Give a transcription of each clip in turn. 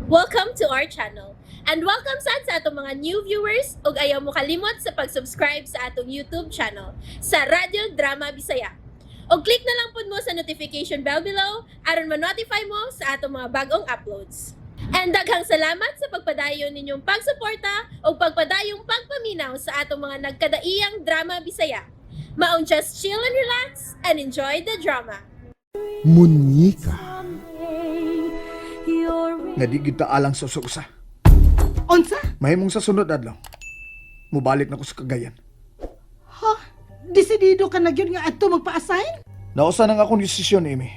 Welcome to our channel. And welcome sad sa atong mga new viewers ug ayaw mo kalimot sa pag-subscribe sa atong YouTube channel sa Radyo Drama Bisaya. Og click na lang pud mo sa notification bell below aron ma-notify mo sa atong mga bagong uploads. And daghang salamat sa pagpadayon ninyong pagsuporta ug pagpadayong pagpaminaw sa atong mga nagkadaiyang drama Bisaya. Maong just chill and relax and enjoy the drama. Munyika. Nga di gid ta alang sa usa. Unsa? Mahimong sa sunod adlaw, mubalik na ko sa Cagayan. Ha? Desidido ka na gyud nga adto magpa-assign? Nausa nang akong desisyon, Amy.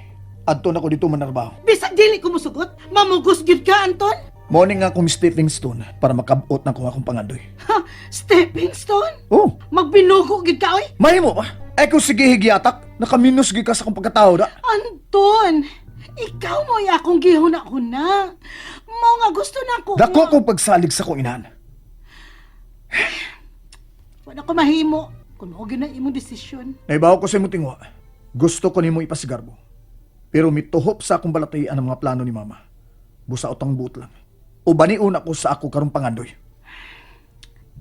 Adto na ko dito manarbaho. Bisag dili ko musugot, mamugos gyud ka, Anton. Morning nga akong stepping stone para makabot na ko akong pangandoy. Ha? Stepping stone? Oh, Magbinugo gyud ka oy? mahimo ba? Ay kung sige higiatak, nakaminus gyud ka sa akong pagkatao da. Anton, ikaw mo akong gihuna-huna. Mao nga gusto na ko. Dako kong pagsalig sa akong inahan. Wala ko mahimo kung mao gyud na imong desisyon. Naibaw ko sa imong tingwa. Gusto ko nimo ipasigarbo. Pero mituhop sa akong balatian ang mga plano ni Mama. Busa utang buot lang. O baniun ako sa ako karong pangandoy.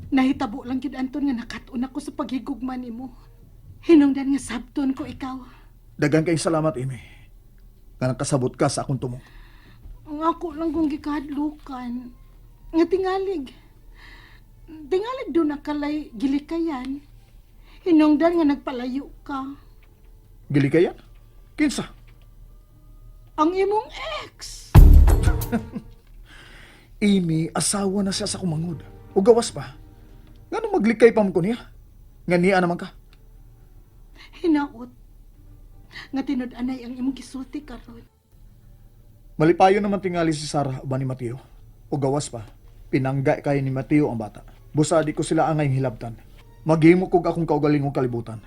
Nahitabo lang gyud, Anton, nga nakat-on ako sa paghigugma nimo. Hinungdan nga sabton ko ikaw. Dagan kayong salamat, Amy. Nga nakasabot ka sa akong tumong. Ang ako lang kong gikahadlukan. Nga tingalig. Tingalig doon nakalay gilikayan. Hinungdan nga nagpalayo ka. Gilikayan? Kinsa? Ang imong ex. Amy, asawa na siya sa kumangod. O gawas pa. Ngano maglikay pa mo ko niya? Nga niya naman ka. Hinaot. Nga tinud-anay ang imong gisulti karon. Malipayo naman tingali si Sarah uban ni Mateo. O gawas pa. Pinangga kay ni Mateo ang bata. Busa di ko sila angay hilabtan. Maghimo kog akong kaugalingong kalibutan.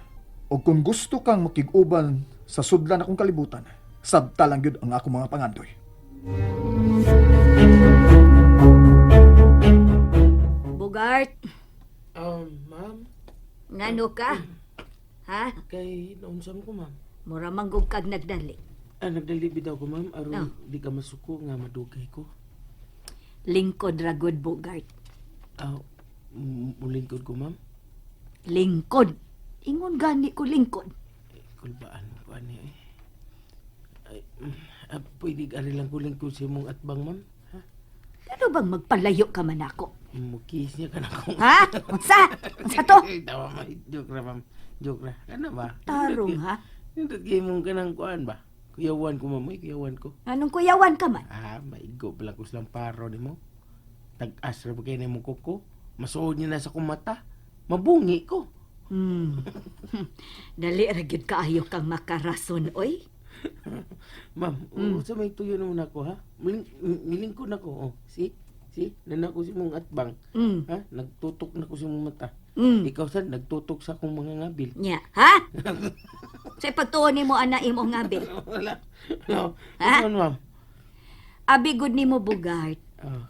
O kung gusto kang makig-uban sa sudlan akong kalibutan, sabta lang gyud ang akong mga pangandoy. Bugart, Ma'am, ngano ka? Ha? Kay naunsam ko, ma'am. Mura manggug kag nagdali. Ah, nagdali bitaw ko, ma'am, aron Oh. di ka masuko nga madugay ko. Lingkod ragod, Bugart. Ah, mulingkod ko, ma'am. Lingkod. Ingon gani ko lingkod. Eh, kulbaan ko ani eh. Ay, pwede ari lang ko lingkod sa imong atbang, ma'am. Ha? Ano bang magpalayo ka man ako? Mukis niya ka na ko. Ha? Unsa? Unsa to? Tawa, ma. Joke ra, ma'am. Joke ra. Ano ba? Tarong ha? Nindot kay mong kanang kuan ba? Kuyawan ko, ma'am. Uy, kuyawan ko. Anong kuyawan ka man? Ah, maigo pala ko silang paro ni mo. Tag-as ra ba kayo na imong kuko? Masuod niya na sa kumata. Mabungi ko. Dali ra gyud kaayo kang makarason oy. Ma'am, sa may tuyo naman ako, ha? Milingkod na ko, oh. See? See? Nana ko si mong atbang. Ha? Nagtutok na ko si mong mata. Ikaw sad, nagtutok sa akong mga ngabil. Nya, ha? Sa pagtuon nimo ana imong ngabil. Wala. No. Ha? Ano, ma'am? Abi gud nimo, Bugart. Oh,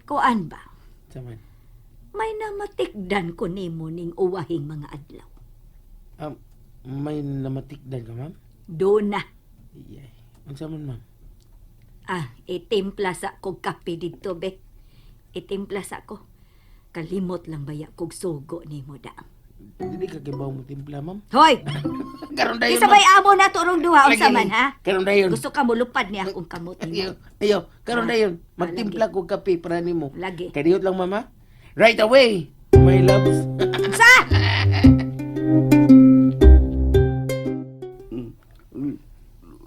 Kuan ba? saman. May namatikdan ko nimo ning uwahing mga adlaw. May namatikdan ka, ma'am? Do na. Iyay. Unsa man, ma'am? Ah, itimpla sa kog kape didto be. Itimpla sa ko. Kalimot lang baya kog sugo nimo da. Dili ka kibaw mo timpla, ma'am? Hoy, Karon dayon, isa bay amo na to rong duha unsa Lagi. man ha? Karon dayon. Gusto ka mulupad ni akong kamot nimo. Ayo, ayo, karon Ah, dayon. Magtimpla ko kape para nimo. Lagi. Kadiyot lang, mama. Right away, my loves. Sa!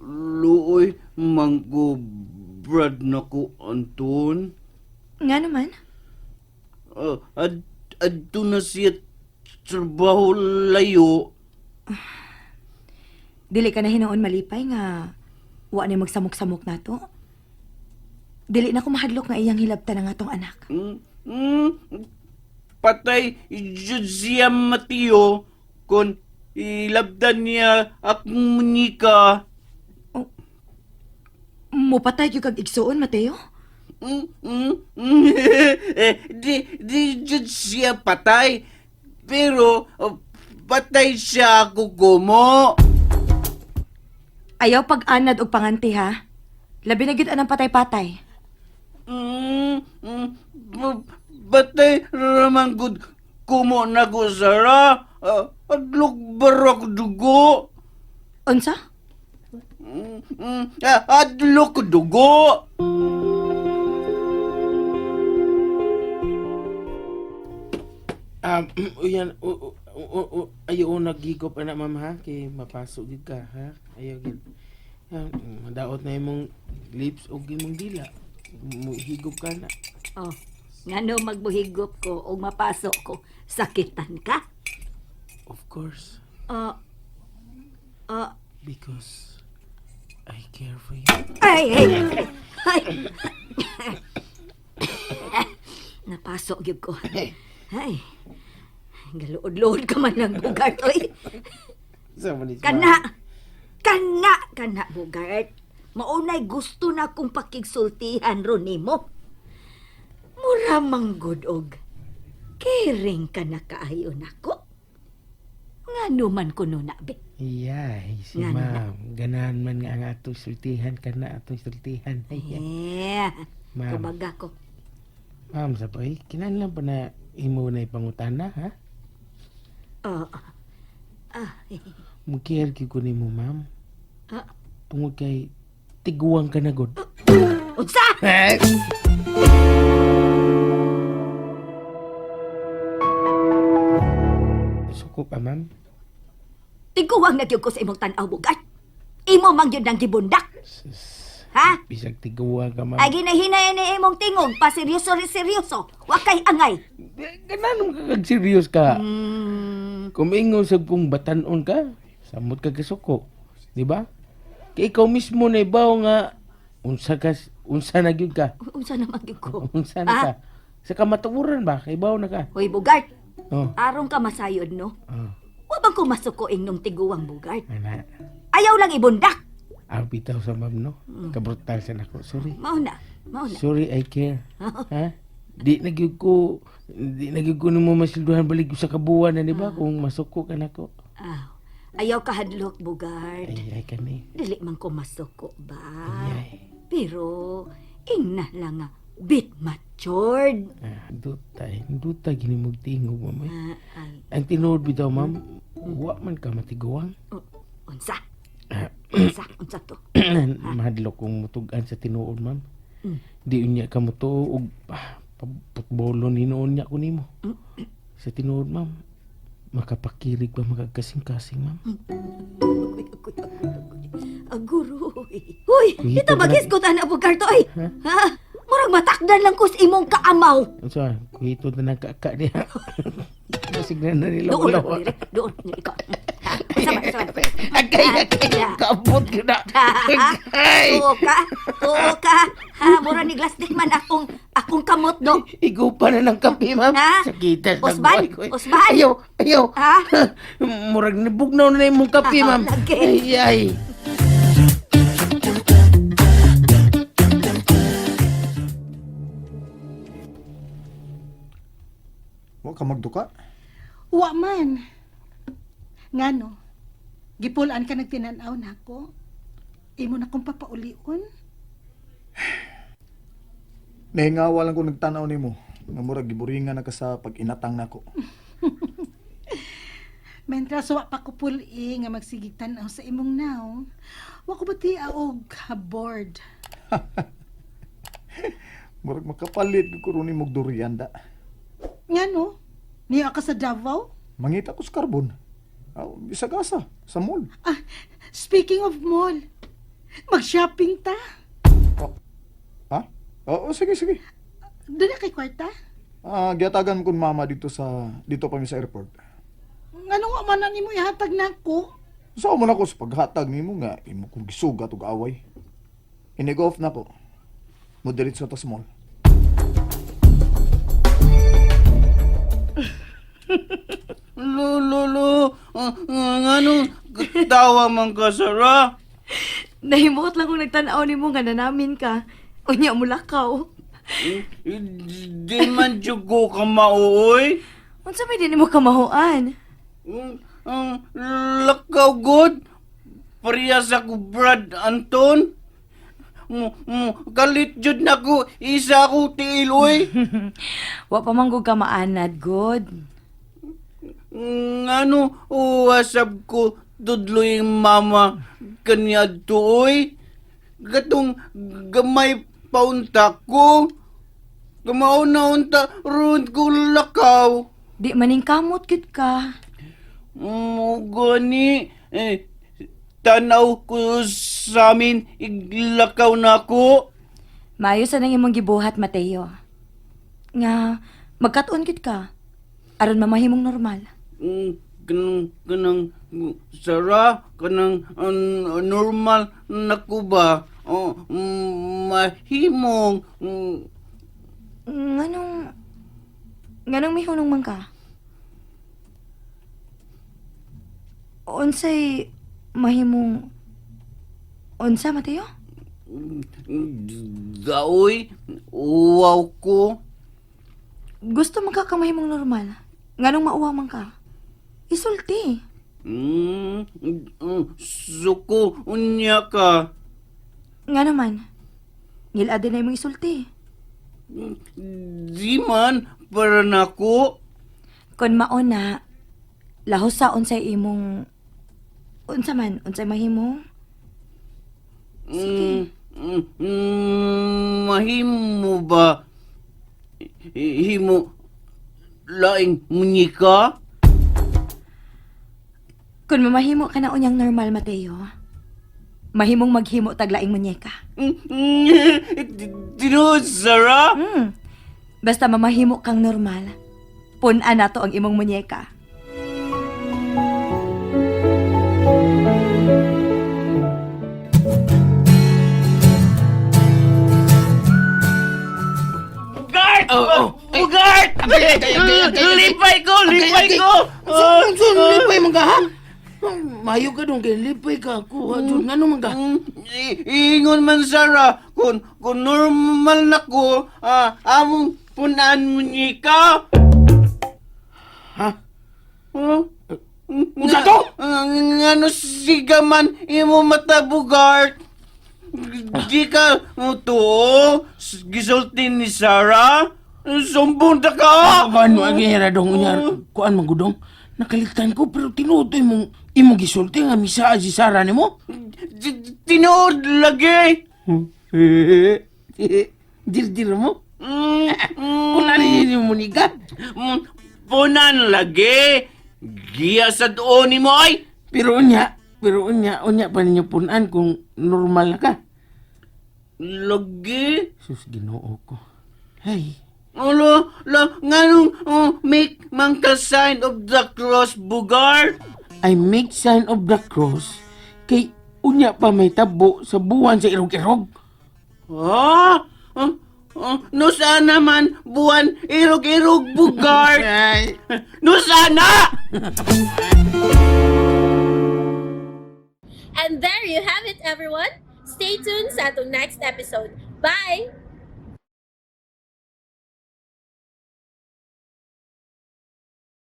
Luoy, mangko brad na ko, Anton. Nga naman. Adto na siya trabaho layo. Dili ka na hinoon malipay nga wa ni magsamok-samok nato. Dili na ko mahadlok nga iyang hilabtan ang atong anak. Patay jud siya Mateo kung ilabdan niya akong munika. Mupatay gyud kag igsuon, Mateo? Eh, di jud siya patay. Pero oh, patay siya ako kumo. Ayaw pag-anad og panganti ha. Labi na gyud anang patay-patay. Batay raman gud kumo na ko, Sarah. Ah, adlok barak dugo. Unsa? Adlok dugo. Uyan, ayaw naghigop ana ma'am ha, kay mapasok gid ka ha. Ayaw gid. Yan, madaot na imong lips o imong dila. Higop ka na. Oh, ngano magbuhigop ko o mapasok ko, sakitan ka? Of course, Ah, ah, because I care for you. ay, ay, ay, ay. Napasok gyud ko. Ay, galuod-luod ka man lang, Bugart, oy. Sa man is, Kana! Kana! Kana, Bugart. Maunay gusto na kong pakigsultihan ron nimo. Mura manggod og caring ka na kaayo nako. Ngano man kuno na be. Iyay, si Ngano na? ma'am. Ganahan man nga ang atong sultihan ka na atong sultihan. Ay, Eh, ma'am. kubaga ko. Ma'am, sa pa, eh, kinahanglan pa na imo na ipangutana, ha? Oo. Ah, eh, Mukiyar gyud ko nimo, ma'am. Ah. Tungod kay tiguang ka na gud. Unsa? Suko ka, ma'am. Tiguang na gyud ko sa imong tan-aw, Bugart. Imo man gyud nang gibundak. Sus, Ha? bisag tiguang ka, ma'am. Ay ginahinay ni imong tingog, pa seryoso rin seryoso. Wa kay angay. Ganahan mo ka kag serious ka. Mm, Kung ingon sa kung batanon ka, samot ka kasuko. Di ba? Kay ikaw mismo na ibaw nga unsa ka unsa na gyud ka. Unsa naman gyud ko? Unsa na Ah? ka? Sa kamatuoran ba? Kay ibaw na ka. Hoy Bugart, Oh. aron ka masayod no. Oh, Wa bang kumasuko nung tiguang Bugart? ana. Ayaw lang ibundak. Ang bitaw sa ma'am no. Kabrutal sa nako. Sorry. Mao na, mao na. Sorry, I care. Ha? Di na gyud ko nimo masilduhan balik sa kabuan na di ba kung masuko ka nako. Ah, ayaw ka hadlok Bugart. Ay ay kani. Dili man ko masuko ba. Ay. Pero ingna lang nga bit matured. Ah, duta, eh. Duta gini mong tingog, ma'am. eh. Ah, ay, Ang tinuod bitaw, ma'am, wa man ka matiguang. unsa? Unsa? Unsa to? Mahadlok kong mutugan sa tinuod, ma'am. Di unya ka mo to og putbolon hinuon niya ko nimo. Sa tinuod, ma'am, makapakirig ba makagkasing-kasing, ma'am? Agoy, agoy, agoy, agoy. Aguroy. Uy, Kuhito ito ka na. magisgot ana Bugart oy. Ha? Murag matakdan lang ko sa imong kaamaw. Unsa, kuhito na nagkaka niya. Basig na nila Doon, wala. dire, doon, ikaw. Ha, sama, sama. Agay, agay, kaabot ka na. Agay! Tuo ka, tuo ka. Ha, mura ni Glasdik man akong kamot do. Igupa na ng kape, ma'am. Ha? Sakitan ng Usban? buhay ko, eh. Usban? Ayaw, ayaw. Ha? Murag nibugnaw na imong kape, ma'am. Lagi. Ay, ay. Wa ka magduka. Wa man. Ngano? Gipulaan ka nagtinanaw nako. Imo na kong papaulion. Nahingawa lang ko nagtanaw nimo. Nga murag giburingan na ka sa pag-inatang nako. Mentras wa pa ko puli nga magsigig tan-aw sa imong naong. Wa ko bati og board. Murag makapalit gyud ko ron nimog durian da. Ngano? Niya ka sa Davao? Mangita ko sa karbon. Aw, bisag asa, sa mall. Ah, speaking of mall, mag-shopping ta. Oh. Ha? Oo, sige, sige. Doon na kay kwarta. Ah, giyatagan ko ni mama dito pa mi sa airport. Ngano wa man na nimo ihatag nako? Sa mo na ko sa paghatag nimo nga imo kong gisugat og away. Inig-off na ko. Mo diretso ta sa mall. Lo, lo, lo. Ngano, tawa man ka, Sarah. Nahimuot lang kung nagtan-aw nimo nga nanamin ka. Unya mo lakaw. Di man jud ko ka mauoy. Unsa may di nimo kamahuan? Ang lakaw god. Parehas ako Brad Anton. Kalit jud nako isa ko tiil oy. Wa pa man gud ka maanad, good. Ngano uwasab ko tudloy mama kaniadto oy. Katong gamay paunta ko. Kamao na unta ron ko lakaw. Di maning kamot gud ka. Gani eh, tanaw ko sa amin iglakaw na ko. Maayo sa nang imong gibuhat, Mateo. Nga magkat-on gud ka. Aron mamahimong normal. Kanang kanang Sarah kanang normal na ko ba? Oh, mahimong Nganong nganong mihunong man ka? Unsay mahimong unsa, Mateo? Daoy, uwaw ko. Gusto man ka ka mahimong normal. Nganong mauwaw man ka? Isulti. Suko unya ka. Nga naman. Ngilad din na imong isulti. Di man para nako. Kon mao na, lahos sa unsay imong unsa man, unsay mahimong. Sige. Mahimo ba? Himo laing munyika? Kung mamahimo ka na unyang normal, Mateo, mahimong maghimo taglaing munyeka. Tinuod, Sarah? Basta mamahimo kang normal, pun-an nato ang imong munyeka. Bugart! Bugart! Lipay ko! Lipay ko! Lipay man ka, ha? Mayo ka dong, kay lipay ka ako. Ha, Jud, ngano man ka? Ingon man, Sarah, kung normal na ko, among punaan mo ka. Ha? Huh? Unsa to? Ngano siga man imo mata, Bugart? Di ka mo tuo? Gisulti ni Sarah? Sumbong ta ka! Kuan mo agi ra dong unya. Kuan man gudong. Nakaligtan ko pero tinuod to imong imong gisulti nga misa si Sarah nimo. Tinuod lagi! Dirdir mo. Kung ano yun mo ni ka? Punan lagi! Giya sa doon ni mo ay! Pero unya, unya pa ninyo punan kung normal na ka. Lagi? Sus, Ginoo ko. Hey, Alo, la, nganong make man ka sign of the cross, Bugart? I make sign of the cross kay unya pa may tabo sa buwan sa irog-irog. Ha? No sana man, buwan, irog-irog, Bugart! Ay. No sana! And there you have it, everyone. Stay tuned sa atong next episode. Bye!